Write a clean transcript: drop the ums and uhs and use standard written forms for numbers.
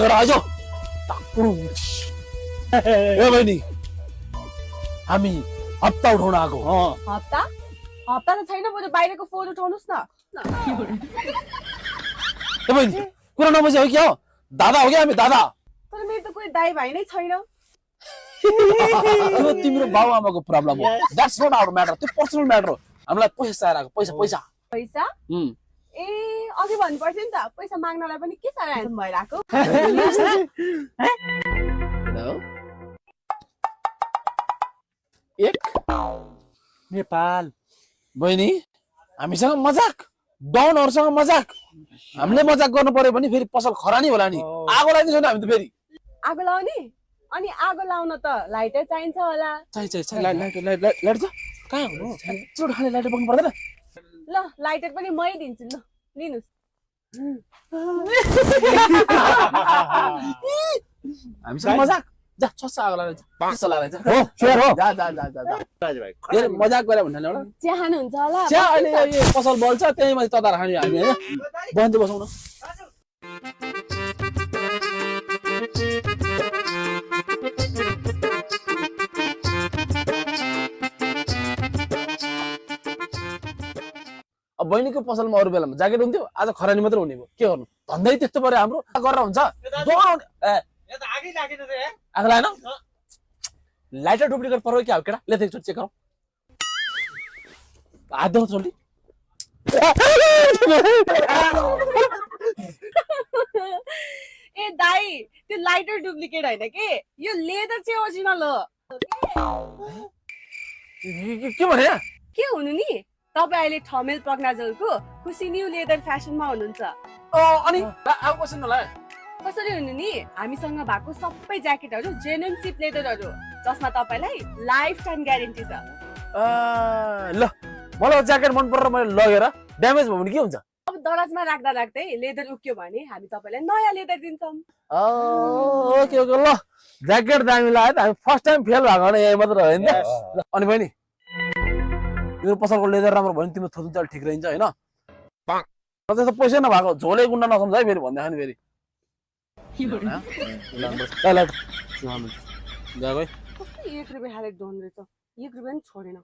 तर आजो ए बहिनी हामी हप्ता उठाउन आएको हप्ता हप्ता त छैन बरु बाहिरको फोन उठाउनुस् न ए बहिनी कुरा नबुझे हो क्या दादा हो क्या हामी दादा तर मेरो त कोही दाइ भाइ नै छैन त्यो तिम्रो बाउ आमाको प्रब्लम हो द्याट्स नट आवर म्याटर त्यो पर्सनल म्याटर हो हामीलाई पैसा चाहिएर आएको पैसा पैसा पैसा ए अघि भन्नु पर्थ्यो नि त पैसा माग्नलाई पनि के साह्रो ह्यान्डसम भइरहेको एक नेपाल बहिनी हामीसँग मजाक डनहरुसँग मजाक हामीले मजाक गर्नु पर्यो भने फेरि पसल खरानी होला नि आगो लाग्दिन्छ नि हामी त फेरि आगो लाउने अनि आगो लाउन त लाइटर चाहिन्छ होला चाहिन्छ लाइट छ कहाँ हो चोट खाने लाइटर बोक्नु पर्दैन ल लाइटर पनि मै दिन्छु ल लिनुस् हामीसँग मजाक जा छस्सा आगो लाग्छ त्यसो लाग्छ हो स्योर हो जा फेरि मजाक गरे भन्नाले एउटा चिया खानुहुन्छ होला चिया अहिले यो पसल बल्छ त्यही माथि ततार खाने हामी हैन बन्दै बसौँ न अब बहिनीको पसलमा अरू बेलामा ज्याकेट हुन्थ्यो आज खरानी मात्र हुने भयो के गर्नु धन्दै त्यस्तो पर्यो हाम्रो गरेर हुन्छ आगो लागेन लाइटर डुप्लिकेट पर्यो क्या हो केटा ले देख्छु चेक गरौँ हात देऊ जल्दी ए दाइ त्यो लाइटर डुप्लिकेट हैन के यो लेदर चाहिँ ओरिजिनल हो के भने के हुनु नि तपाई अहिले ठमेल पग्नाजलको खुसी न्यू लेदर फ्यासनमा हुनुहुन्छ अनि आउ क्वेशन होला कसरी हुनु नि हामीसँग भएको सबै ज्याकेटहरु जेन्युइन सिप लेदरहरु जसमा तपाईलाई लाइफ टाइम ग्यारेन्टी छ ल मलाई ज्याकेट मन परेर मैले लगेर ड्यामेज भयो भने के हुन्छ अब दराजमा राख्दा राख्दै लेदर उक्यो भने हामी तपाईलाई नयाँ लेदर दिन्छौं ओके ओके ल ज्याकेट दामी लाग्यो त हामी फर्स्ट टाइम फेल भएको भने यही मात्र हो नि त अनि बहिनी यो पसलको लेदर राम्रो भयो नि तिम्रो थोथो चाल ठिक रहन्छ हैन त्यस्तो पैसा नभएको झोले गुन्डा नसम्झ है फेरि भन्दै खाने फेरि कस्तो 1 रुपैयाँ हालेर दोन रहेछ 1 रुपैयाँ पनि छोडेन